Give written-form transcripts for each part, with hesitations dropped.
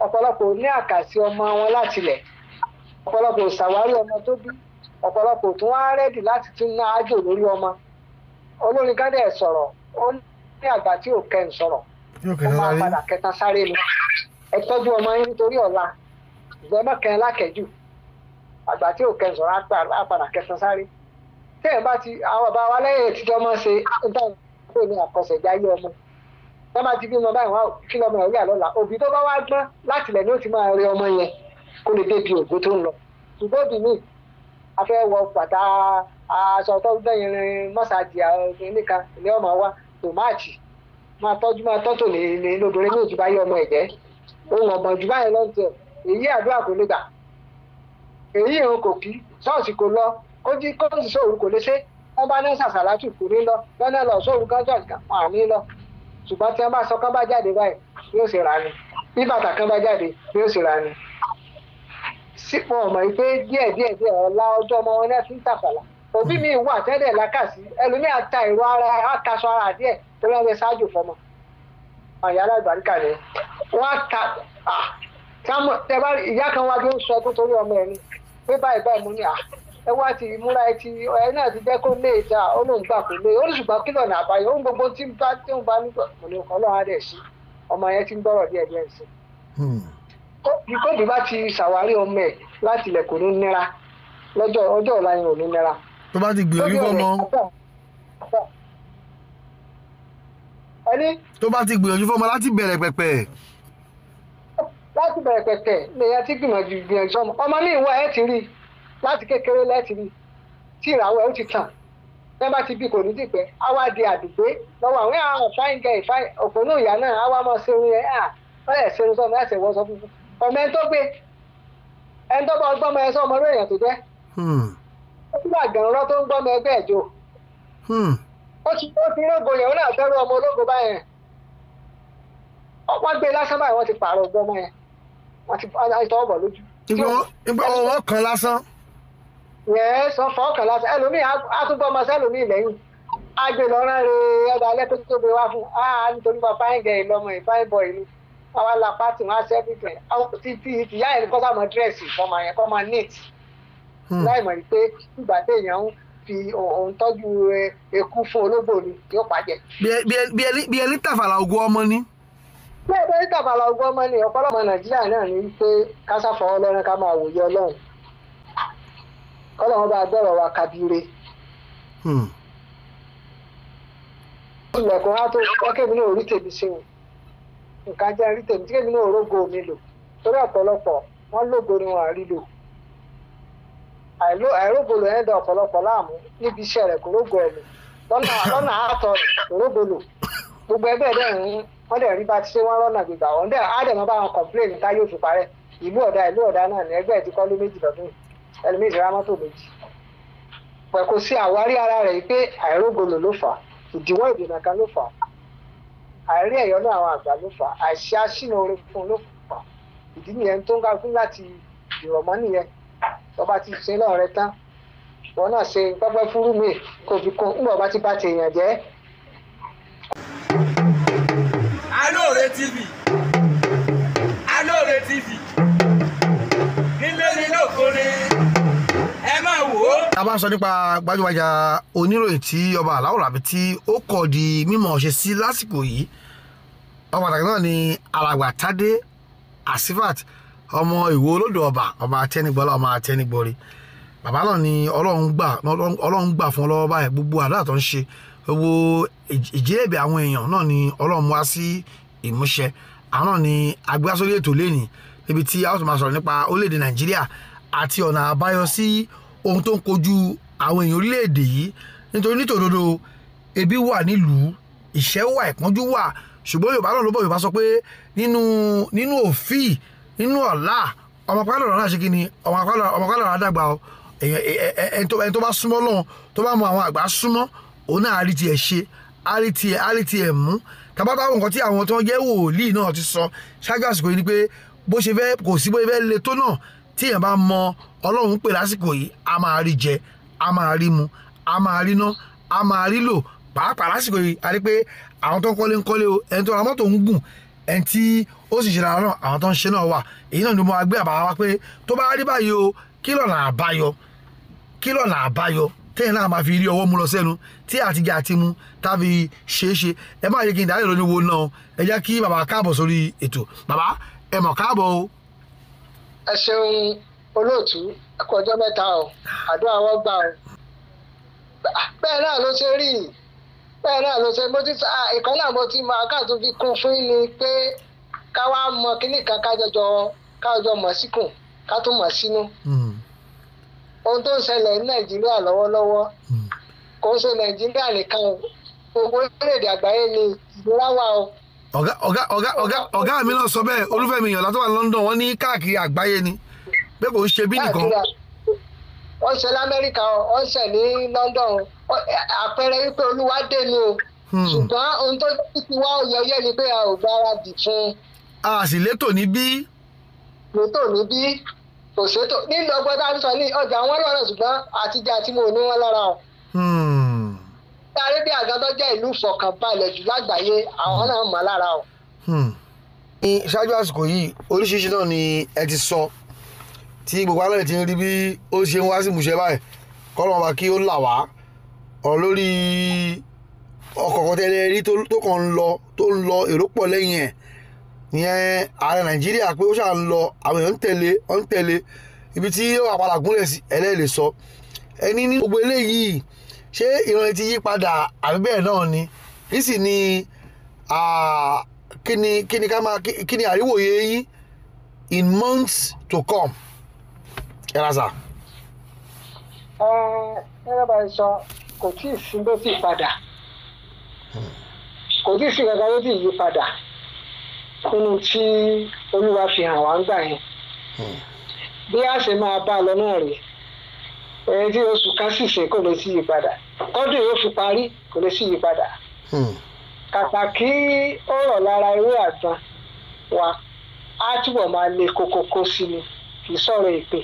Ọ̀pọ̀lọpọ̀ ní àkàsí ọmọ wọn látilẹ̀, ọ̀pọ̀lọpọ̀ ṣàwárí ọmọ tó bí, ọ̀pọ̀lọpọ̀ tún wá ready láti tún ná ájò lórí ọmọ. Olórin kan dẹ̀ sọ̀rọ̀, ó ní àgbà tí ò kẹ́ ń sọ̀rọ̀, ó máa padà kẹta sáré ni. Ẹ tọ́jú ọmọ yín nítorí ọ̀la, ìgbẹ́ mọ́kẹ́ lákẹ́jù. Àgbà tí ò kẹ́ ń sọ̀rọ̀ á padà kẹta sáré. Tẹ́ ẹ̀ bá ti àwọn bàbá wa lẹ́yìn ìtijọ́ mọ́ ṣe ń tàn pé ní àkọsẹ̀jáyé ọmọ. Tọ́ bá ti bímọ báyìí, wọ́n kí lọ́mọ ẹ̀rí àlọ́lá. Òbí tó bá wá gbọ́n láti ilẹ̀ ni ó ti máa rí ọmọ yẹn kó lè débi ògo tó ń lọ. Ṣùgbọ́n òbí mi a fẹ́ wọ bàtà aṣọ tó gbẹ̀yìn rin mọ́sáàjì nìkan ní ọmọ wa tòmáàtì máa tọ́jú máa tọ́tò ní lóbìnrin ní òjúbá yé ọmọ ẹ̀jẹ̀ ohun ọ̀gbọ̀n jù báyìí lọ́n tiẹ̀. Èyí àdúrà kò lè gbà, èyí ìrun kò kí, ṣọ́ọ̀ṣì kò lọ, kó jí kó sì sóòrù kò lè ṣe. Wọ́n bá ní sàṣàlátù kò ní lọ, lọ́nà lọ sóòrù kan ṣọ́ọ̀ṣì kan wọ́n à ní lọ. Ṣùgbọ́n tí wọ́n bá sọ kán bá jáde báyìí yóò ṣe rà ni, bí bàtà kan bá jáde yóò ṣe rà ni. Sípò ọmọ yìí pé díẹ̀ díẹ̀ díẹ̀ ọ̀la ọjọ́ ọmọ wọn náà fi ń tàfàlà. Òbí mi wà tẹ́lẹ̀ lákàsí, ẹlòmíì ata ìró ara àtàṣọ ara díẹ̀ tó lọ́wọ́ ṣáájú fọmọ. Àyà alágbàríkà ni wọ́n á ta ìyá kan wá bí ó ń sọ ẹkún torí ọmọ ẹ̀ ni pé báyìí báyìí mo ní à ẹ wá ti múra ẹ ti ẹ náà ti jẹ́ kó lé ìta, ó lóun gbà kó lé, ó ní ṣùgbọ́n kí lọ́nà àbáyọ ó ń gbogbo tí ń bá tí ń bá nígbà mo ní ọlọ́run á dẹ̀ sí ọmọ yẹn ti ń gbọ́rọ̀ díẹ̀ díẹ̀ sí i. Kóbi bá ti ṣàwárí ọmọ ẹ̀ láti ilẹ̀ kò ní nira lọ́jọ́ ọjọ́ ọ̀la yẹn ò ní nira. Tó bá ti gbìyànjú fọmọ. Ẹni. Tó bá ti gbìyànjú fọmọ láti bẹ̀rẹ̀ pẹ̀pẹ̀. Láti bẹ̀rẹ̀ pẹ̀pẹ̀ lèyàn ti gbìyànjú gbìyànjú ọmọ. Ọmọ mi ìwọ ẹ ti rí láti kékeré lẹ́ẹ̀tì rí tí ìràwọ̀ ẹ ó ti tàn. Bẹ́ẹ̀ bá ti bí kò ní dìpẹ́, á wá di àdùgbé lọ́wọ́ àwọn àwọn fáìn gẹ̀ ìfáìn òpónú ìyá náà á wá máa ṣe orin ẹ̀ à wọ́n ẹ̀ ṣe orin sọ́mọ ẹ̀sẹ̀ wọ́n sọ fún ọmọ ẹni tó gbé ẹni tó bá ọgbọ́n ẹ sọ ọmọ orí èèyàn tó jẹ́. Ó tún àgànrọ́ tó ń gbọ́mọ ẹgbẹ́ ẹ̀jọ́. Ó ti rógo yẹn, ó náà fẹ́rù ọmọ ológo báyẹn. Wọ́n gbé lásán báyìí, wọ́n ti pààrọ̀ ọgbọ́n ọmọ yẹn. Wọ́n ti tọwọ́ bọ̀ lójú. Ìgbà ọwọ́ kan lásán. Yẹ̀ẹ́ sọ fọ́ kan lásán. Ẹlòmíì á tún gbọ́ ọmọ sẹ́lòmíì lẹ́yìn. Á gbé lọ rán re ọ̀dà alẹ́ tó tóbi wá fún un. Á nítorí pa fáìn gẹ̀ ìlọmọ ìfáìn bọ̀ ìlú. Àwa la pátì wọn á sẹ́fìtì títí ìyá ẹ̀ kọ́ sáà mọ dírẹ́sì fọmọ yẹn kọ́ máa neat. Láì mọ̀ pé ìgbà téèyàn ń fi òun tọ́jú eku fún ológbò ni yóò pàjẹ́. Bí ẹni tàfàlà ògùn ọmọ ni. Bí ẹni tàfàlà ògùn ọmọ ni ọ̀pọ̀lọpọ̀ Nàìjíríà náà ní pé ká sáfọwọ́ lọ́rùn ká máa wòye Ọlọ́run. Kọ́lọ́run bá gbọ́rọ̀ wa kabire. Ilẹ̀kùn á tó kọ́kẹ́mi náà orí tèmi ṣe o. Nǹkan jẹ́ rí tèmi tí kèmi náà rógo mi lò. Torí ọ̀pọ̀lọpọ̀ wọ́n lógo ni wọ́n àrí lò. Àìrógolo ẹ̀ ń da ọ̀pọ̀lọpọ̀ láàmú níbi iṣẹ́ rẹ̀ kò rógo ẹ̀mí lọ́nà àtọ̀ rẹ̀ kò rógolo. Gbogbo ẹgbẹ́ dẹ̀ ń wọ́n dẹ̀ rí bá ti ṣe wọ́n rọ́nà gbígbà wọ́n dẹ̀ á dẹ̀ mọ́ bá wọn kọ̀m̀pléènì tá yóò fi parẹ́. Ìlú ọ̀dà ìlú ọ̀dà náà ní ẹgbẹ́ ti kọ́lé méjì lọ́dún ẹlòmíì ti ra mọ́tò méjì. Pẹ̀ kò sí àwárí ara rẹ̀ pé àìrógolo ló fà á, ìdíwọ́ ìdènà kan ló fà á, àìrí ẹ̀yọ́nú àwọn àgbà ló fà á, àìṣe aṣínà oore fún ló fà á. Ìdí nìyẹn tó ń ga fún láti ìrọ̀mọ́ nìyẹn. Tọba ti ṣe náà rẹ tán, wọn náà ṣe pẹpẹ fúrú mi kò fi kún ńgbọ bá ti bá ti èèyàn jẹ. Alóore TV, Alóore TV, nílé ní lókore, ẹ máa wò ó. A bá ń sọ nípa gbajúgbajà oníròyìn tí ọba Aláwòrán àbí tí ó kọ̀ di mímọ̀ ṣe sí lásìkò yìí. Ọmọ pàtàkì náà ni Alàgbà Tádé Asifat, ọmọ Ìwó olódò ọba, ọmọ atẹnigbọlá, ọmọ atẹnigbọre. Bàbá náà ni Ọlọ́run gbà fún ọlọ́wọ́ báyìí. Gbogbo àdúrà tó ń ṣe, gbogbo ìjírẹ̀bẹ̀ àwọn èèyàn náà ni Ọlọ́run wá sí ìmúṣẹ. Àwọn náà ni agbásórí ètò lẹ́nìí níbi tí a ó tún máa sọ̀rọ̀ nípa orílẹ̀-èdè Nàìjíríà àti ọ̀nà àbáyọ sí ohun tó ń kojú àwọn èèyàn orílẹ̀-èdè yìí. Nítorí nítòdodo ebi wà nílùú, ìṣẹ́ wà, ìpọ́njú wà. Ṣùgbọ́n Yorùbá náà ló bọ̀, Yorùbá sọ pé nínú òfì nínú ọ̀la ọmọ pálọ̀rọ̀ náà ṣe kí ni ọmọ pálọ̀rọ̀ àdàgbà ọ. Ẹni tó bá súnmọ́ lọ́hùn, tó bá mọ àwọn àgbà súnmọ́, òun náà á rí tiẹ̀ ṣe, á rí tiẹ̀ mú. Tàbátà àwọn nǹkan tí àwọn tó ń jẹ́ wòlíì náà ti sọ ṣáájú àsìkò yìí ni pé bó ṣe fẹ́ kò sí bó ṣe fẹ́ le tó náà, tí èèyàn bá mọ Ọlọ́run pè lásìkò yìí, a máa rí jẹ, a máa rí mu, a máa rí ná, a máa rí lò. Pàápàá lásìkò yìí a rí pé àwọn tó ń kọ́lé ń kọ́lé o, ẹni tó ra mọ́tò ń gùn, Ẹni tí ó sì ṣe dáadáa náà, àwọn tó ń ṣe náà wà. Èyí náà ni mo gbé àbá wa pé tó bá rí báyìí o, kí lọ̀nà àbáyọ, kí lọ̀nà àbáyọ tẹ́yìn náà máa fi rí ọwọ́ mú lọ sẹ́nu tí àtijọ́ àti mu tàbí ṣeé ṣe. Ẹ má yẹ kí n dáhùn lóní wo náà. Ẹ jẹ́ kí bàbá káàbọ̀ sórí ètò. Bàbá, ẹ mọ̀ káàbọ̀ o. Ẹ ṣeun olóòtú, ẹ kú ọjọ́ mẹ́ta o, àdúrà wọ́n gbà o. Bẹ́ẹ̀ náà ló ṣe rí, bẹ́ẹ̀ náà ló ṣe. Mo ti ìkan náà mo ti máa ká tó fi kún fún yín ni pé ká wá mọ kíní kan, kájọjọ mọ̀ síkùn, ká tó mọ̀ sínú. Ohun tó ń ṣẹlẹ̀ ní Nàìjíríà lọ́wọ́lọ́wọ́, kò ń ṣe Nàìjíríà nìkan o, gbogbo orílẹ̀-èdè àgbáyé ni ìnira wà o. Ọ̀gá ọ̀gá ọ̀gá ọ̀gá ọ̀gá mi náà sọ bẹ́ẹ̀, Olúfẹ́mi Ìyànlá tó wà ní London, wọ́n ní káàkiri àgbáyé ni, pé kò ń ṣe bí nìkan. Wọ́n ṣe l'Amẹ́ríkà o, wọ́n ṣe ní London o. Àpẹẹrẹ wípé Olúwa dé ni o. Ṣùgbọ́n ohun tó ti wá yọyẹ ni pé a ò gbáradì fún un. A sì létò níbí. Létò níbí, kò sétò nílùú ọgbọ́n tá a ń sọ ní ọjà wọn lọ́rọ̀, ṣùgbọ́n àtijọ́ àti mo ní wọn lára o. Arabia gan tó jẹ́ ìlú ìfọ̀kànbalẹ̀ jù lágbàáyé, àwọn náà mọ̀ lára o. Ní ṣáájú àsìkò yìí, oríṣiríṣi náà ni ẹ ti sọ tí gbogbo alẹ́ ti ń rí bí ó ṣe ń wá sí ìmúṣẹ báyìí. Kọ́lọ́mọ bá kí ó là wá. Ọ̀rọ̀ lórí ọkọ̀ kan tẹ́lẹ̀ rí tó kàn ń lọ, tó ń lọ, èrò pọ̀ lẹ́yìn ẹ̀, ìyẹn ààrẹ Nàìjíríà, pé ó ṣáà ń lọ, àwọn èèyàn ń tẹ̀lé, ó ń tẹ̀lé, ibi tí ó wà padà gúnlẹ̀ sí ẹlẹ́ẹ̀lẹ̀ sọ. Ẹni ní gbogbo eléyìí, ṣé ìran ti yí padà àbí bẹ́ẹ̀ náà ni? Kí sì ni kí ni ká máa kí ni àríwòye yín in months to come? Ẹ ra sà. Ẹ ẹ bá ń sọ, kò tí ì sí ló ti padà, kò tí ì sí kankan ló ti yí padà nínú tí Olúwa fi hàn wá ń gbà yẹn. Bí a ṣe máa bá a lọ náà rèé. Ẹni tí oṣù kan sì ṣe kò lè sí yí padà, tọ́dún yóò fi parí kò lè sí yí padà. Kàkà kí ó rọ̀ lára ewé àgbọn wa, á túbọ̀ máa le kókókó sí ni. Kì í sọ̀rọ̀ èpè,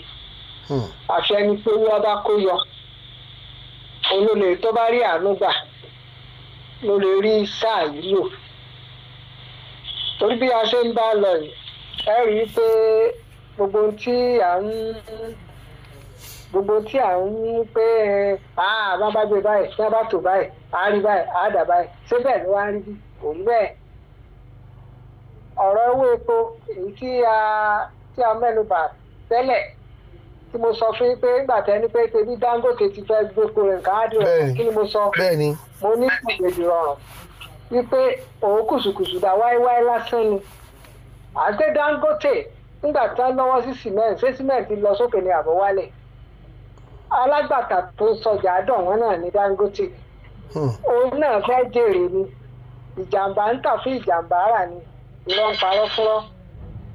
àfi ẹni pé wọ́n bá kó yọ olólè tó bá rí àánú gbà ló lè rí sáà yìí lò. Torí bí a ṣe ń bá lọ yìí, ẹ rí i pé gbogbo tí à ń pé bá bá gbé báyìí, tí wọ́n bá tò báyìí, á rí báyìí, á dà báyìí, ṣé bẹ́ẹ̀ ló wá ń rí bí? Kò rí bẹ́ẹ̀. Ọ̀rọ̀ owó epo èyí tí a mẹ́nu bà tẹ́lẹ̀, tí mo sọ fún yín pé nígbà tẹ́ ní pé tẹbí Dangote ti fẹ́ gbépo rẹ̀ nǹkan á dùn, kí ni mo sọ? Mo ní ìgbèdì rọrùn wípé òun kùsùkùsù dá wáíwáí lásán ni. Àti Dangote nígbà tí wọ́n lọ́wọ́ sí cement, ṣé cement lọ sókè ní àbọ̀ wálẹ̀? Alágbàtà tó ń sọjà àdán wọn náà ní Dangote. Òun náà fẹ́ jèrè ni. Ìjàmbá ń tà fún ìjàmbá rà ni, irọ́ ń parọ́ fúnrọ́.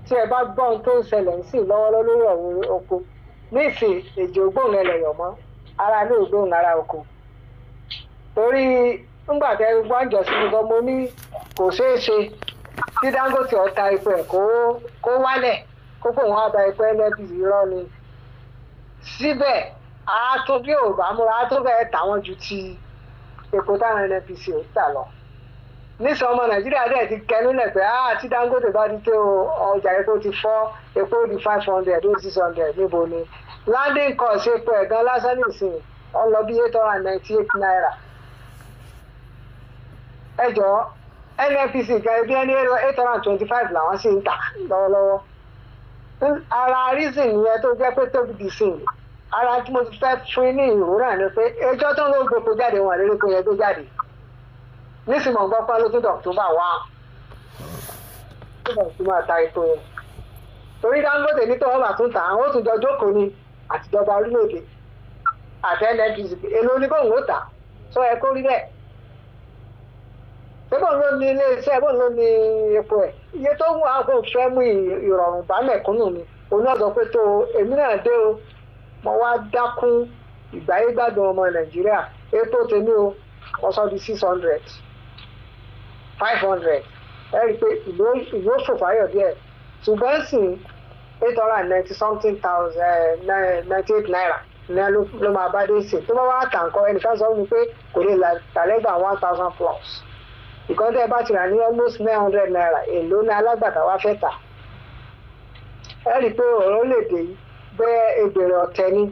Tí ẹ bá gbọ́ ohun tó ń ṣẹlẹ̀ ń sìn lọ́wọ́lọ́wọ́ lórí ọ̀rọ̀ oko nísìn, èjì ògbóhùn ẹlẹ́yọ̀ mọ́ ara ní ògbóhùn ara oko. Torí ńgbà tẹ wọ́n jọ sí mi gan, mo ní kò ṣeé ṣe tí Dangote ọ̀ta epo ẹ̀ kó wálẹ̀ kó kó wọn bá epo NNPC, irọ́ ni. Síbẹ̀ a tún bí ò bá múra, a tún bẹ́ẹ̀ tàwọn ju ti epo táwọn NNPC ò tà lọ. Nísàn ọmọ Nàìjíríà dẹ̀ ti kẹnu lẹ̀ pé tí Dangote bá ti tó ọjà epo ti fọ́, epo di 500 ó 600. Níbo ni landing cost epo ẹ̀gán lásán nìsín ó lọ bí ₦898? Ẹ jọ, NNPC gan ebi ẹni 825 làwọn sì ń tà lọ́wọ́lọ́wọ́. Ara reason yẹn tó jẹ́ pé tóbi dì sí ara tí mo ti fẹ́ fún ní ìrora ni pé ẹjọ́ tó ń lọ gbogbo jáde wọn àlérò pé yẹn tó jáde nísìnyí, mọ̀ gbọ́ pé ló tún October wá tó bọ̀ sí máa ta epo yẹn. Torí Dangote ní tó wọ́n bá tún tà, àwọn ó tún jọ jókòó ni àtijọba orílẹ̀-èdè àti NNPC, èlò oníkóhùn ó tà sọ ẹ kó rí bẹ́ẹ̀. Ṣé bóun ló ní iléeṣẹ́, bóun ló ní epo ẹ̀? Iye tó ń wá kó fẹ́ mú ìrọ̀rùn bá mẹ̀kúnnù ni. Òun náà sọ pé tó èmi náà dé o, mo wá dákún ìgbáyé gbádùn ọmọ Nàìjíríà, epo tèmi o, wọ́n sọ di 600, 500. Ẹ rí i pé ìlú ó fòfáyọ̀ díẹ̀, ṣùgbọ́n sì 890 something thousand, ₦98 ní ló máa bá dé sí. Tó bá wá tà nǹkan, ẹnìkan sọ fún mi pé kò lè tà lẹ́gbàá 1,000 plus. Ìkan tẹ́ ẹ bá ti rà ní almost ₦900, èló ní alágbàtà wá fẹ́ tà? Ẹ rí i pé ọ̀rọ̀ lèdè yìí bẹ́ẹ̀ ebèrè ọ̀tẹ̀ ni.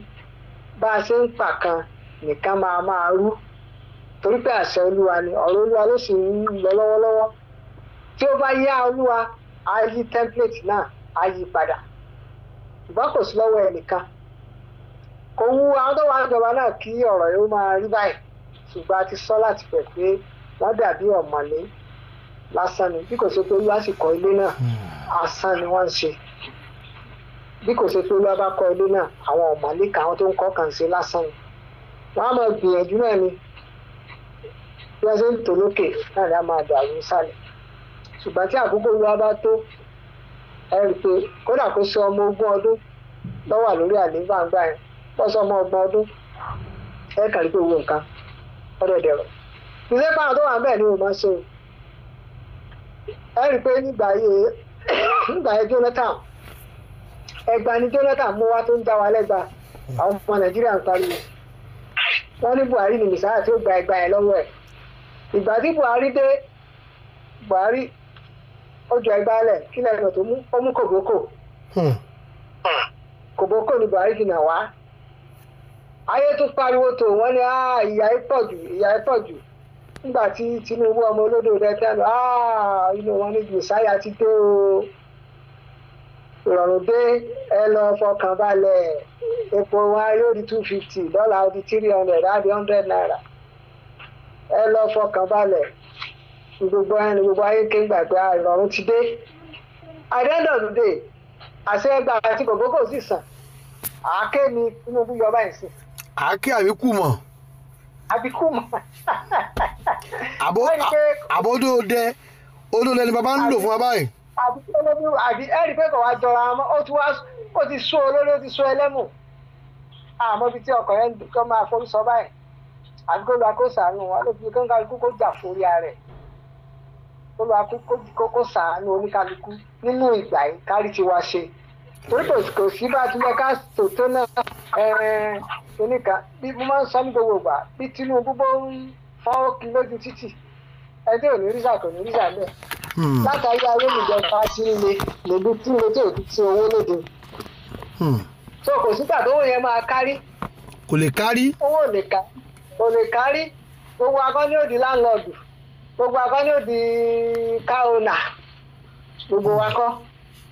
Bá a ṣe ń pa kan nìkan máa máa rú, torí pé àṣẹ Olúwa ni, ọ̀rọ̀ Olúwa ló sì ń lọ lọ́wọ́lọ́wọ́. Tí ó bá yá Olúwa, á yí template náà, á yí padà, ṣùgbọ́n kò sí lọ́wọ́ ẹnìkan. Kò wu àwọn tó wà níjọba náà kí ọ̀rọ̀ yìí ó máa rí báyìí, ṣùgbọ́n a ti sọ láti pẹ̀ pé wọ́n dàbí ọ̀mọ̀lé lásán ni. Bí kò ṣe pé Olúwa sì kọ́ ilé náà, asán ni wọ́n ń ṣe. Bí kò ṣe pé Olúwa bá kọ́ ilé náà, àwọn ọ̀mọ̀lé kan, àwọn tó ń kọ́ kàn ṣe lásán ni. Wọ́n á máa gbìyànjú náà ni, bí wọ́n ṣe ń tò lókè náà ni a máa dàrú nísàlẹ̀. Ṣùgbọ́n tí àkókò Olúwa bá tó, ẹ rí i pé kódà kó ṣe ọmọ 20 ọdún ló wà lórí àlééfà ń gbà yẹn, bọ́ sọ ọmọ 30 ọdún, ẹ kàn rí pé owó nǹkan ọ̀dẹ̀dẹ̀ rẹ̀. Ìṣe pàrọ̀ tó wà ń bẹ̀ ni mo máa ṣe o. Ẹ rí i pé nígbà ayé Jonathan, ẹgbà ni Jonathan mú wá tó ń dá wa lẹ́gba. Àwọn ọmọ Nàìjíríà ń pariwo, wọ́n ní Buhari ní mìsáyà tí ó gba ẹgbà yẹn lọ́wọ́ ẹ̀. Ìgbà tí Buhari dé, Buhari ó ju ẹgbà lẹ̀, kí lẹ́nu tó mú, ó mú kòbókò. Kòbókò ni Buhari fi nà wá. Ayé tún pariwo tó, wọ́n ní ìyà yìí pọ̀ jù, ìyà yìí pọ̀ jù. Nígbà tí Tinubu ọmọ olódò rẹ tẹnu, inú wọn ní mìsáyà ti dé o, ìrọ̀rùn dé, ẹ lọ fọkàn balẹ̀, epo wa yóò di 250, dọ́là ó di 300, á di ₦100, ẹ lọ fọkàn balẹ̀. Gbogbo ẹni gbogbo ayé ké gbàgbé ìrọ̀rùn ti dé. At the end of the day, àṣẹ ẹgbà àti kòkókò sì sàn. Àáké ni Tinubu yọ báyìí sí. Àáké àbíkú mọ̀. Àbíkú mọ̀. Àbódódẹ olódẹ ni bàbá ń lò fún wa báyìí. Àbí ẹ rí i pé kò wá jọra mọ́, ó ti sún olórí, ó ti sún ẹlẹ́mù. Àmọ́ ibi tí ọkọ̀ yẹn kọ́ máa forí sọ báyìí. Àbí kó lọ kó sàánú wọn, ló fi kóńkálukú kó jà forí ara ẹ̀. Kó lọ kó sàánú oníkálukú nínú ìgbà yìí kárí ti wá ṣe. Torí kò sí bá a ti yẹ ká tòótọ́ náà oníkan bí mo máa ń sọ ní gbogbo ìgbà, bí Tinubu bó ń fọ́n kí lójú títì, ẹni tí ò ní rísà kò ní rísà bẹ́ẹ̀. Látàrí ayé ìjọba ti ń le lèbi tí ń le tí ò ti ti owó lóde. So kò sígbà tó yẹn máa kárí. Kò lè kárí. Owó ò lè ká, kò lè kárí. Gbogbo akọ́ ní òdi láńlọ́ọ̀dù, gbogbo akọ́ ní òdi káónà, gbogbo akọ́,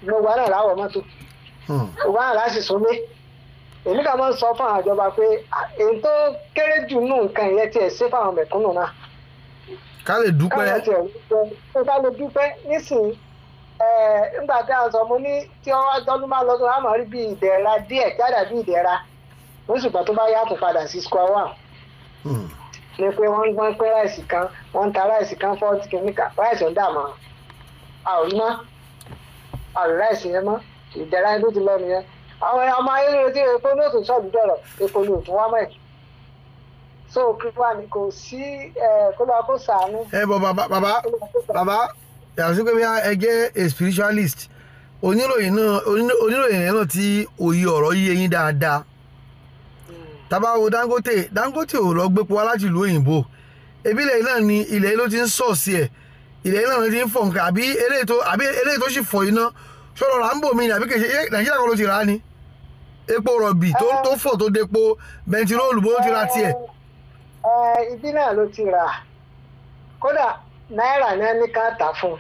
gbogbo náà láwọ̀ mọ́tò, gbogbo náà láti súnmé. Èmi kà máa ń sọ fún àwọn ìjọba pé èyí tó kéré jù nù nǹkan ìyẹn tiẹ̀ ṣe fáwọn mẹ̀kúnnù náà. Ká lè dúpẹ́. Ká lè dúpẹ́ nísìnyí. Nígbà tí a sọ mo ní tí ọdún máa lọ tó a máa rí bí ìdẹ̀ra díẹ̀ jáde bí ìdẹ̀ra, mo sì gbà tó bá yàtọ̀ padà sí square one. Ní pé wọ́n ń gbọ́n pé ráìsì kan, wọ́n ń ta ráìsì kan 40 kìíníkà, ráìsì ń dà mọ́, a ò rí mọ́, a ò rí ráìsì yẹn mọ́, ìdẹ̀ra yẹn tó ti lọ nìyẹn. Àwọn ọmọ ayé ń retí epo ní òtún sọ̀dún dọ̀rọ̀, epo ní òtún wá mọ́ ẹ̀. So kí wà ní kò sí kó lọ kó sàánú. Ẹ bọ bàbá bàbá bàbá, yàtọ̀ sí pé bí ẹ jẹ́ a spiritualist, oníròyìn náà oníròyìn náà tí òye ọ̀rọ̀ yé yín dáadáa. Tábà wo Dangote, Dangote ò lọ gbépo wá láti ìlú òyìnbó. Ebi ilẹ̀ náà ni ilẹ̀ ló ti ń sọ̀ọ̀sì ẹ̀, ilẹ̀ náà ló ti ń fọ̀ nǹkan, àbí eléyìí tó sì fọ̀ iná sọ̀rọ̀ rà ń bò mí ni, àbí kèsè Nàìjíríà kan ló ti rà á ni. Epo rọ̀bì tó fọ̀ tó depo bẹntiróòlù bó ti ra tiẹ̀. Ibi náà ló ti rà, kódà náírà náà ní ká tà fún un.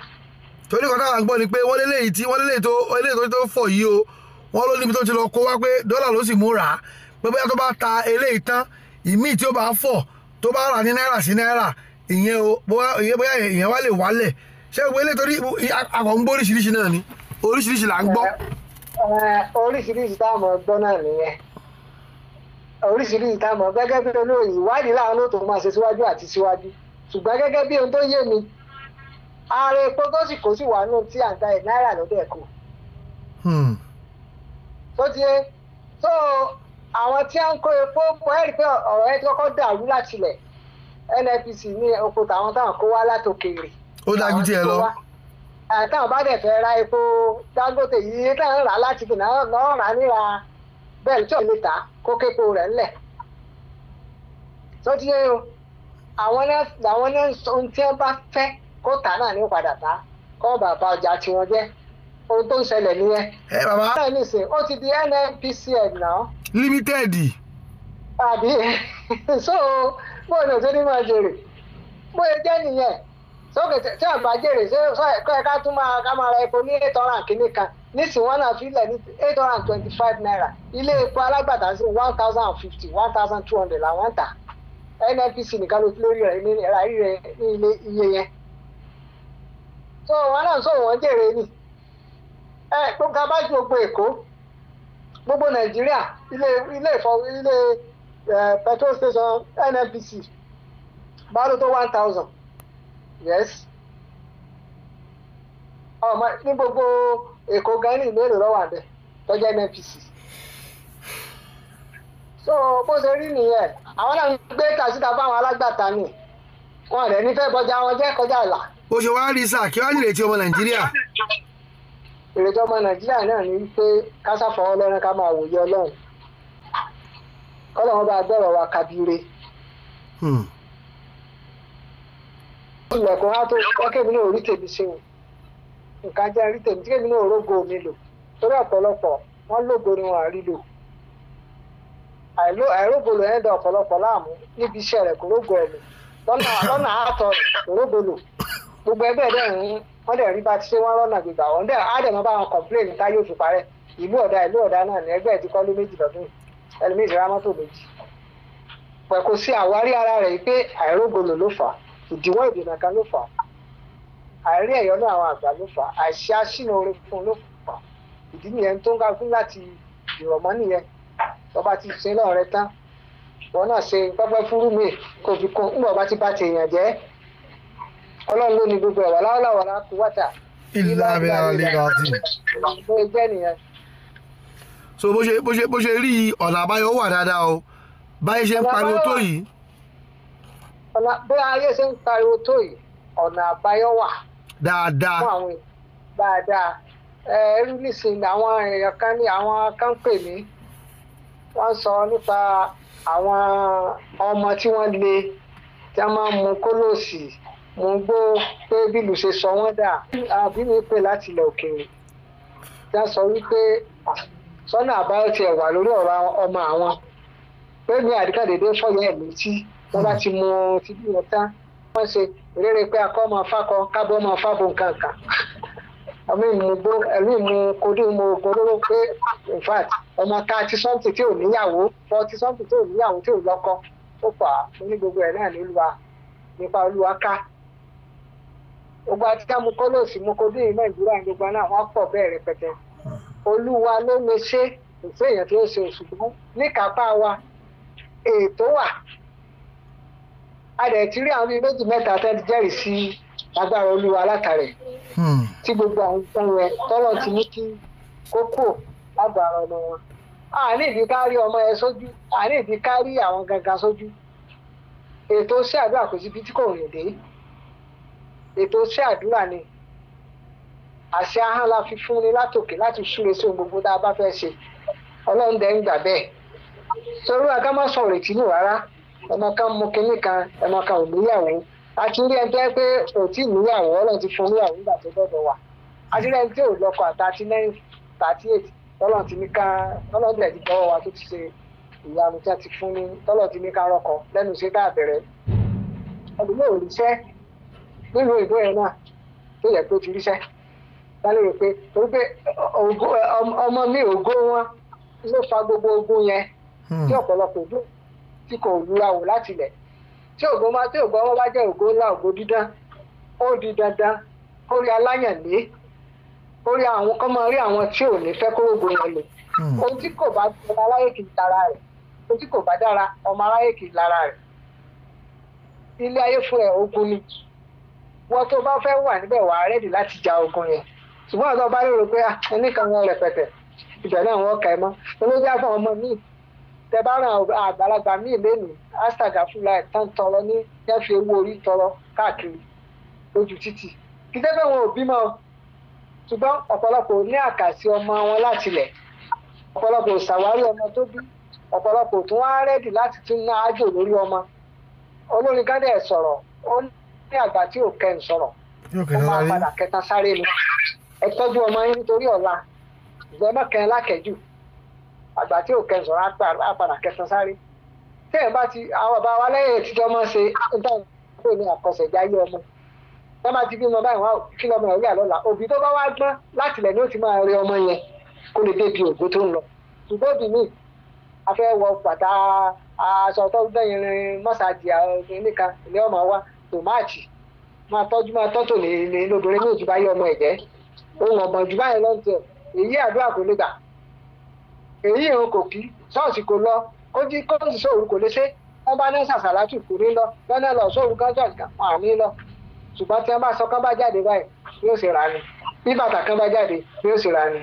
Torí kan táwọn gbọ́ ni pé wọ́n léléyìí tí wọ́n léléyìí tó eléyìí tó fọ̀ yìí o, wọ́n ló níbi tó ti lọ kó wá pé dọ́là ló sì mú rà á, pé bóyá tó bá ta eléyìí tán, ìmíì tí ó bá fọ̀ tó bá rà ní náírà sí náírà ìyẹn o, bóyá ìyẹn wá lè wálẹ̀. Ṣé gbogbo eléyìí torí akọ̀ ń gbọ́ oríṣiríṣi náà ni, oríṣiríṣi là ń gbọ́. Oríṣiríṣi táwọn gbọ́ náà nìyẹn, oríṣiríṣi táwọn gẹ́gẹ́ bí olóyè ìwádìí láwọn ló tó máa ṣe síwájú àti síwájú, ṣùgbọ́n gẹ́gẹ́ bí ohun tó yé mi, ààrẹ epo tó sì kó sì wà nù tí à ń ta ẹ̀ náírà ló dẹ̀ kù. Tó ti yé tó àwọn tí à ń kó epo pọ̀, ẹ́ rí pé ọ̀rọ̀ yẹn ti kọ́kọ́ dàrú láti ilẹ̀. NNPC ní oko tàwọn táwọn kó wá látòkèèrè. Ó dájú tiẹ̀ lọ. Táwọn bá dẹ̀ fẹ́ ra epo Dangote yìí táwọn rà láti kìnnà náà rà níra bẹ́ẹ̀ tí ò lè tà kó képo rẹ̀ ńlẹ̀. Tó ti yé o, àwọn náà ohun tí wọ́n bá fẹ́ Kó tà náà ní ó padà tà, kó bàbá ọjà tiwọn jẹ́. Ohun tó ń ṣẹlẹ̀ nìyẹn. Ẹ bàbá. Náà nìsín ó ti di NNPCL náà. Limited. Àbí so bóyá ní òtún ní máa jèrè bóyá jẹ́ nìyẹn sókè tí àgbà jèrè ṣé kọ́ ẹ ká tún máa ká máa ra epo ní 800 kìíní kan nísìnyí, wọ́n náà filẹ̀ ní ₦825. Ilé epo alágbàtà sí 1,050, 1,200 làwọn ń tà. NNPC nìkan ló ti lórí rẹ̀ ní rárí rẹ̀ ní ilé iye yẹn. So wọn náà sọ wọn jèrè ni ẹ gbogbo abájú gbogbo Èkó, gbogbo Nàìjíríà, ilé ìfọ ilé petrol station NNPC báwo tó 1,000? Yes, ọmọ ní gbogbo Èkó gan ní mélòó lọ́wọ́ àbẹ tọ́jú NNPC? So bó ṣe rí nìyẹn. Àwọn náà ń gbé tà síta fáwọn alágbàtà ni wọn rẹ̀ nífẹ̀ẹ́ bọjá wọn jẹ́ kọjá ìlà. Ó ṣe wá rí sáà, kí wàá nírètí ọmọ Nàìjíríà? Ìrètí ọmọ Nàìjíríà náà ní pé ká sáfọwọ́ lẹ́rán, ká máa wòye Ọlọ́run, kọ́lọ́run bá gbọ́rọ̀ wa kabire. Ilẹ̀kùn á tó kọ́ kémi náà orí tèmi ṣe o, nǹkan jẹ́ rí tèmi tí kémi náà rógo mi lò, torí ọ̀pọ̀lọpọ̀ wọ́n lógo ni wọ́n á rí lò. Àìrógo lò ẹ̀ ń da ọ̀pọ̀lọpọ̀ láàmú níbi iṣẹ́ rẹ̀, kò rógo ẹ̀ lò lọ́nà àtọ̀ rẹ̀, kò rógo lò. Gbogbo ẹgbẹ́ dẹ̀ ń wọ́n dẹ̀ rí bá ti ṣe wọ́n rọ́nà gbígbà wọ́n dẹ̀ á dẹ̀ mọ́ bá wọn complain tá yóò fi parẹ́. Ìlú ọ̀dà, ìlú ọ̀dà náà ní ẹgbẹ́ ti kọ́lé méjì lọ́dún, ẹlòmíì ti ra mọ́tò méjì pẹ̀. Kò sí àwárí ara rẹ̀ pé àìrógolo ló fà á, ìdíwọ́ ìdènà kan ló fà á, àìrí ẹ̀yọ́nú àwọn àgbà ló fà á, àìṣe àṣìnà oore fún un ló fà á. Ìdí nìyẹn tó ń ga fún láti ìrọ̀mọ́ nìyẹn. Tọba ti ṣe náà rẹ tán, wọn náà ṣe pẹ́pẹ́ fúrú mi kò fi kún ń bọ̀ bá ti bá ti èèyàn jẹ́. Ọlọ́run ló ní gbogbo ẹ̀wà láwọ́láwọ́ kú wáta. Ilá abẹ́rẹ́ alẹ́ àti. Bó jẹ́ nìyẹn. So bó ṣe rí, ọ̀nà àbáyọ wà dáadáa o, báyìí ṣe ń pariwo tó yìí. Ọ̀nà bí ayé ṣe ń pariwo tó yìí, ọ̀nà àbáyọ wà. Dáadáa. Fún àwọn èèyàn dáadáa. Ẹ irú nísìnyí, àwọn èèyàn kan ní àwọn kan pè mí, wọ́n sọ nípa àwọn ọmọ tí wọ́n le, tí wọ́n máa ń mu kólòsì mu gbó, pé bílù ṣe sọ wọ́n dà. Àbí mi pè láti ilẹ̀ òkèèrè tí wọ́n sọ wípé sọ́nà àbáyọ tiẹ̀ wà lórí ọ̀rọ̀ ọmọ àwọn, pé mi àdìkàdédé fọyẹ́ ẹ̀ létí, wọ́n bá ti mu ti bí wọn tán, wọ́n ṣe rere pé akọ́ máa fákọ kábọ́ máa fábọ̀ nǹkan kan, ọmọ ìmúgbó ẹ̀mí ìmú kodú mu oògùn olóró, pé in fact ọmọ 30-something tí ò níyàwó, 40-something tí ò níyàwó, tí ò lọ́kọ, ó fà á. Mo ní gbogbo ẹ̀ náà ní Olúwa nípa Olúwa ká gbogbo àti ká mu kólóòsì mu kodú yìí. Nàìjíríà gbogbo náà wọ́n pọ̀ bẹ́ẹ̀ rẹpẹtẹ. Olúwa ló lè ṣe, kò sí èèyàn tí ó ṣe, ṣùgbọ́n níkápá wa ètò wà. A dẹ̀ ti rí àwọn bíi méjì mẹ́ta tẹ́ ti jẹ́rìí sí agbára Olúwa látàrẹ̀ tí gbogbo àwọn nǹkan yẹn tọ́lọ̀ ti ní kí kókó lágbára ọmọ wọn. A ní ìdí ká rí ọmọ yẹn sójú, a ní ìdí ká rí àwọn gangan sójú. Ètò sí àdúrà, kò síbi tí kò rìn dé. Ètò sí àdúrà ni àṣẹ ahọ́n la fi fúnni látòkè láti súre sí ohun gbogbo tá a bá fẹ́ ṣe. Ọlọ́run dẹ̀ ń gbà bẹ́ẹ̀ torí wa ká má sọ ìrètí nù rárá. Ọmọ kan mú kinní kan, ọmọ kan ò níyàwó. A ti rí ẹni tó yẹ pé kò tí ì níyàwó, Ọlọ́run ti fún níyàwó nígbà tó dọ̀dọ̀ wa. A ti rí ẹni tí ò lọ́kọ at 39, 38, tọ́lọ́run ti ní ká, tọ́lọ́run tẹ̀ ti gbọ́wọ́ wa tó ti ṣe ìyanu tí a ti fún ní, tọ́lọ́run ti ní ká rọ́kọ lẹ́nu iṣẹ́ tá a bẹ̀rẹ̀. Ẹlòmíì ò ríṣẹ́ nínú ìbò yẹn náà tó yẹ pé ó ti ríṣẹ́ lálẹ́ rò pé torí pé ọmọ mi ògo wọn ló fa gbogbo ogun yẹn tí ọ̀pọ̀lọpọ̀ ògbó tí kò lura wò láti ilẹ̀. Tí ògo máa tí ògo ọmọ bá jẹ́ ògo ńlá, ògo dídán, ó di dandan kó rí aláyànlé, kó rí àwọn kọ́ máa rí àwọn tí ò ní fẹ́ kó ògo yẹn lò. Ohun tí kò bá ọmọ aráyé kì í lára rẹ̀, ohun tí kò bá dára ọmọ aráyé kì í lára rẹ̀. Ilé ayé fún ẹ ogun ni. Wọ́n tó bá fẹ́ wà níbẹ̀, wà á ready láti ja ogun yẹn. Ṣùgbọ́n àti ọba lérò pé ẹnìkan wọn rẹpẹtẹ ibẹ̀ náà wọ́n kà ẹ́ mọ́ olójú àfọ̀n ọmọ míì. Tẹ bá ràn àgbàlagbà míì lẹ́nu astaga fúnra ẹ̀ tán tọrọ ní yẹn, fi owó orí tọrọ káàkiri lójú títì. Kì í ṣe pé wọn ò bímọ, ṣùgbọ́n ọ̀pọ̀lọpọ̀ ní àkàsí ọmọ wọn láti lẹ̀, ọ̀pọ̀lọpọ̀ ṣàwárí ọmọ tó bí, ọ̀pọ̀lọpọ̀ tún wá ready láti tún ná ájò lórí ọmọ. Olórin kan dẹ̀ sọ̀rọ̀, ó ní àgbà tí ò kẹ́ ń sọ̀rọ̀. Ó máa padà kẹta sáré ni. Ẹ tọ́jú ọmọ yín nítorí ọ̀la, ìgbẹ́ mọ́kẹ́ lákẹ́jù. Àgbà tí ò kẹsàn á padà kẹsàn sáré. Tí ẹ̀ bá ti àwọn bàbá wa lẹ́yìn tíjọ́ mọ́ ṣe níta pé ní àkọsẹ̀jáyé ọmọ. Wọ́n bá ti bímọ báyìí, wọ́n kí lọ́mọ ẹ̀ yà lọ́la. Òbí tó bá wá gbọ́n láti ilẹ̀ ni ó ti máa rí ọmọ yẹn kó lè débi ògo tó ń lọ. Ṣùgbọ́n òbí mi a fẹ́ wọ bàtà aṣọ tó gbẹ̀yìn rin mọ́sáàjì nìkan ní ọmọ wa tòmáàtì máa tọ́jú máa tọ́tò ní lóbìnrin ní òjò bá yẹ ọmọ ẹ̀jẹ̀ ohun ọ̀gbọ̀n jù báyìí lọ́n tiẹ̀. Èyí àdúrà kò lè gbà, èyí ìrun kò kí, ṣọ́ọ̀ṣì kò lọ, kó jí kó sì sóòrù kò lè ṣe. Wọ́n bá ní sàṣàlátù kò ní lọ, lọ́nà lọ sóòrù kan ṣọ́ọ̀ṣì kan wọ́n à ní lọ. Ṣùgbọ́n tí wọ́n bá sọ kán bá jáde báyìí yóò ṣe rà ni, bí bàtà kan bá jáde yóò ṣe rà ni.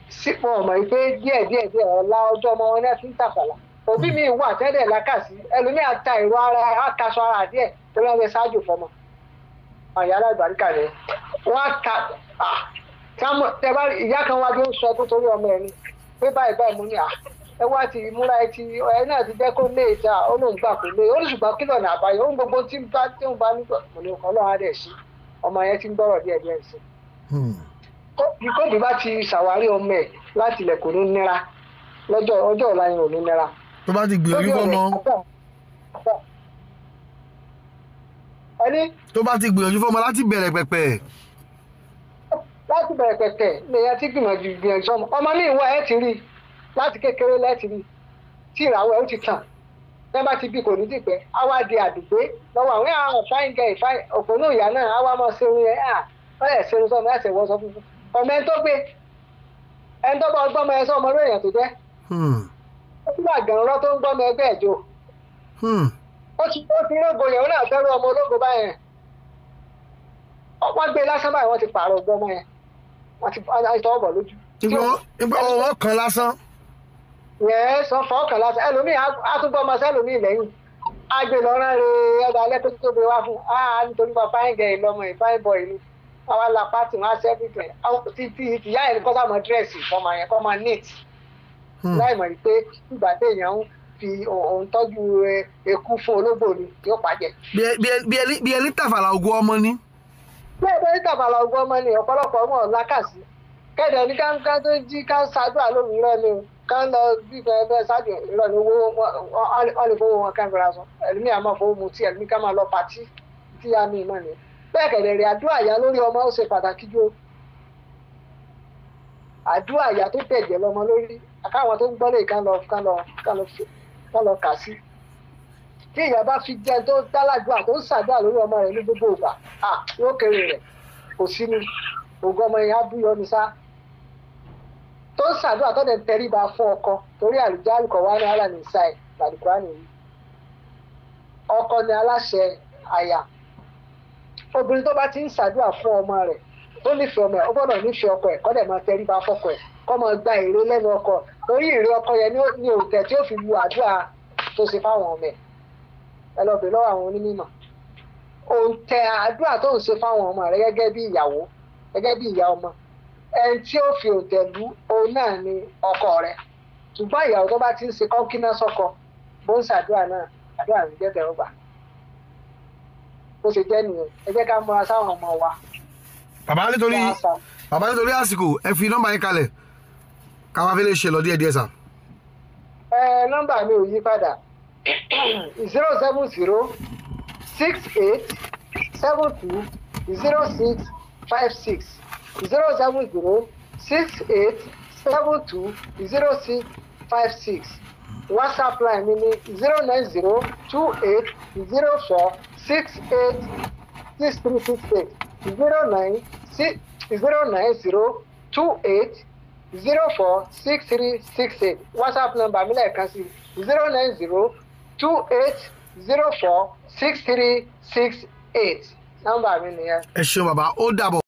Sípò ọmọ yìí pé díẹ̀ díẹ̀ díẹ̀ ọ̀la ọjọ́ ọmọ wọn náà fi ń tàfàlà. Òbí mi wà tẹ́lẹ̀ lákàsí, ẹlòmíì ata ìró ara àtàṣọ ara díẹ̀ tó lọ́wọ́ ṣáájú fọmọ. Àyà alágbàríkà ni wọ́n á ta tẹ bá ìyá kan wá bí ó ń sọ tó torí ọmọ ẹ ni pé báyìí báyìí mo ní à ẹ wá ti múra ẹ ti ẹ náà ti jẹ́ kó lé ìta, ó lóun gbà kó lé, ó ní ṣùgbọ́n kí lọ́nà àbáyọ ó ń gbogbo tí ń bá tí ń bá nígbà mo ní Ọlọ́run á dẹ̀ sí ọmọ yẹn ti ń gbọ́rọ̀ díẹ̀ díẹ̀ sí i. Kóbi bá ti ṣàwárí ọmọ ẹ láti ilẹ̀ kò ní nira lọ́jọ́ ọjọ́ ọ̀la yẹn ò ní nira. Tó bá ti gbìyànjú fọmọ. Ẹni. Tó bá ti gbìyànjú fọmọ láti bẹ̀rẹ̀ pẹ̀pẹ̀. Láti bẹ̀rẹ̀ pẹ̀pẹ̀ lèyàn ti gbìyànjú ọmọ ọmọ mi ìwọ ẹ ti rí láti kékeré lẹ́ẹ̀tì rí tí ìràwọ̀ ẹ ó ti tàn tẹ́ bá ti bí kò ní dìpẹ́ á wá di àdùgbé lọ́wọ́ àwọn àwọn fáìn gẹ̀ ìfáìn òpónú ìyá náà á wá máa ṣerun yẹn à wọ́n lẹ̀ ṣerun sọ́mọ ẹ̀sẹ̀ wọ́ sọ funfun ọmọ ẹni tó gbé ẹni tó bá ọgbọ́n ẹ sọ ọmọ lórí èèyàn tó jẹ́ ó ti wà gànrọ́ tó ń gbọ́mọ ẹgbẹ́ ẹ̀jọ́ ó ti rógo yẹn ó náà fẹ́rù ọmọ ológo báyẹn wọ́n gbé lásán báyìí wọ́n ti pààrọ̀ ọgbọ́n ọmọ yẹn wọ́n ti tọwọ́ bọ̀ lójú. Ìgbà ọwọ́ kan lásán. Yẹn sọ fọ́ kan lásán ẹlòmíì á tún gbọ́ ọmọ sẹ́lòmíì lẹ́yìn á gbé lọ rán re ọ̀dà alẹ́ tó tóbi wá fún un nítorí wọn fáìn gẹ̀ ìlọmọ ìfáìn bọ̀ ìlú àwa la pátì wọn á sẹ́fìtì títí ìyá ẹ̀ kọ́ sàmọ́ dírẹ́sì fọmọ yẹn kọ́ máa neat láì mọ̀ pé ìgbà téèyàn ń fi òun tọ́jú eku fún ológbò ni yóò pàjẹ́. Bí ẹni tàfàlà ògùn ọmọ ni. Bí ẹni tàfàlà ògùn ọmọ ni ọ̀pọ̀lọpọ̀ ọmọ lákàsí kẹ́dẹ̀ ní ká tó jí ká ṣáájú àlóhùn irọ́ ni o ká ń lọ bí fẹ́ẹ́ ṣáájú irọ́ ni owó wọn lè fowó wọn ká ń fẹ́ra sọ ẹlòmíì àmọ́ fowó mutí ẹlòmíì ká máa lọ pàtí tí a mi mọ̀ ni. Bẹ́ẹ̀ kẹ̀dẹ̀ rẹ̀ àdúrà ìyá lórí ọmọ ó ṣe pàtàkì jù àdúrà ìyá tó tẹ̀jẹ̀ lọ́mọ lórí káwọn tó ń gbọ́ lè ká lọ kà sí. Tí ìyá bá fi jẹ́ tó dáládùá tó ń ṣàdúrà lórí ọmọ rẹ̀ ní gbogbo ìgbà yóò kéré rẹ̀ kò sí ni ògùn ọmọ yẹn á búyọ ní sá. Tó ń ṣàdúrà tó dẹ̀ ń tẹríba fún ọkọ torí àlùjá àlùkò wà ní àlàní ìsáì làlùkò àná yìí. Ọkọ ni aláṣẹ àyà. Obìnrin tó bá ti ń ṣàdúrà fún ọmọ rẹ̀ tó nífẹ̀ẹ́ ọmọ ẹ̀ ó gbọ́dọ̀ nífẹ̀ẹ́ ọkọ ẹ̀ kó dẹ̀ máa tẹríba fọ́kọ ẹ̀ kó máa gba èrè lẹ́nu ọkọ torí èrè ọkọ yẹn ní òǹtẹ̀ tí ó fi lu àdúrà tó ṣe fáwọn ọmọ ẹ̀. Ẹ lọ bèèrè lọ́wọ́ àwọn onímọ̀ òǹtẹ̀ àdúrà tó ń ṣe fáwọn ọmọ rẹ̀ gẹ́gẹ́ bí ìyàwó gẹ́gẹ́ bí ìyá ọmọ ẹni tí ó fi òǹtẹ̀ lu òun náà ni ọkọ rẹ̀. Ṣùgbọ́n ìyàwó tó bá ti ń ṣe kọ́ńkínná sọ́kọ bó ń ṣàdúrà náà àdúrà ń jẹ́ tẹ̀wọ́gbà bó ṣe jẹ́ nìyẹn. Ẹ jẹ́ ká múra sáwọn ọmọ wa. Bàbá nítorí àsìkò ẹ fi nọ́mbà yín kalẹ̀ káwá fi lè ṣe lọ díẹ̀ díẹ̀ sà. Ẹ nọ́mbà mi ò yí padà 070 68 72 06 56 070 68 72 06 56. WhatsApp line mi ni 090 28 04 68 6368 090 28 04 63 68. WhatsApp number mi lẹ́ẹ̀kan sí 090 28 04 63 68 nọ́mbà mi nìyẹn. Ẹ ṣeun bàbá, ó dàbọ̀.